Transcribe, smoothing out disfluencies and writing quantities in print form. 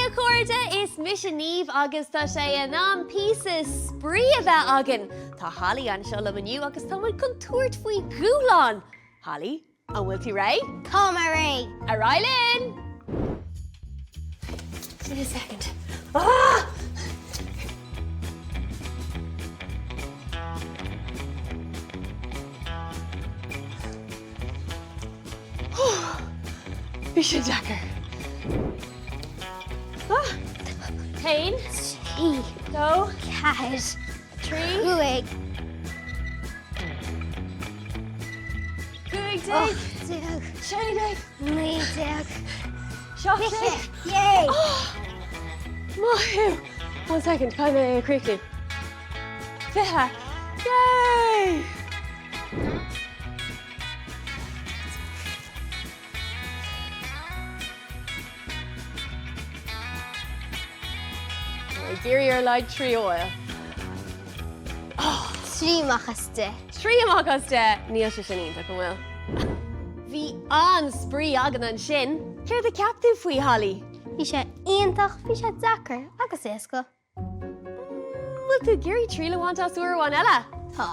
a chairde, is mise Niamh agus tá sé in am píosa spraoi a bheith againn! Tá Holly anseo liom inniu agus tá muid chun tabhairt faoi dhúshlán! Holly, an bhfuil tú réidh? Tá mé réidh! Ar aghaidh linn! Give me a second. Ah! Bhí sé deacair. Ah! Haon. 3. 2. 4. 3. 5. 15. 18. 16. 19. 17. Yay! Maith thú! One second, caithfidh mé é a chríochnú. 20. Yay! Ag iarraidh ar a laghad 3 a fháil. 3 amach as 10. 3 amach as 10! Níl sé sin iontach, an bhfuil? Bhí an-spraoi againn ansin! Céard a cheap tú faoi, Holly? Bhí sé iontach, bhí sé deacair agus éasca. Bhfuil tú ag iarraidh triail a bhaint as uair amháin eile? Tá.